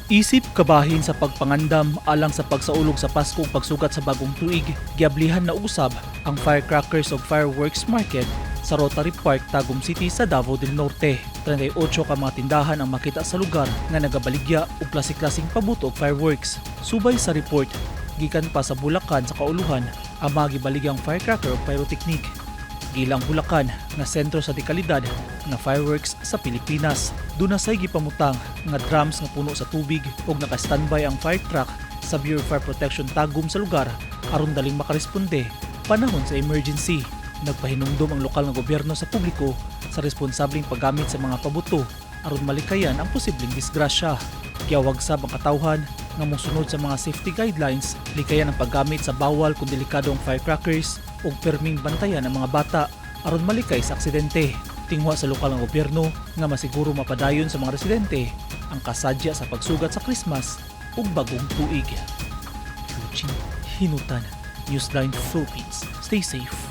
Isip kabahin sa pagpangandam alang sa pagsaulog sa Pasko ug pagsugat sa bagong tuig, giablihan na usab ang firecrackers ug fireworks market sa Rotary Park, Tagum City sa Davao del Norte. 38 ka mga tindahan ang makita sa lugar nga nagabaligya og klase-klaseng pabuto og fireworks. Subay sa report, gikan pa sa Bulacan sa kauluhan ang mga gibaligyang firecracker ug pyrotechnic. Giila ang Bulacan nga sentro sa dekalidad nga fireworks sa Pilipinas. Duna say gipamutang nga drums nga puno sa tubig ug naka-standby ang fire truck sa Bureau of Fire Protection Tagum sa lugar aron daling makaresponde panahon sa emergency. Nagpahinumdom ang lokal nga gobyerno sa publiko sa responsableng paggamit sa mga pabuto aron malikayan ang posibleng disgrasya. Giawhag sab ang katawhan nga mosunod sa mga safety guidelines, likayan ang paggamit sa bawal kung delikadong firecrackers ug perming bantayan ang mga bata aron malikay sa aksidente. Tinguha sa lokal nga gobyerno nga masiguro mapadayon sa mga residente ang kasadya sa pagsugat sa Christmas ug bagong tuig. Eugene Hinutan, Newsline Philippines. Stay safe.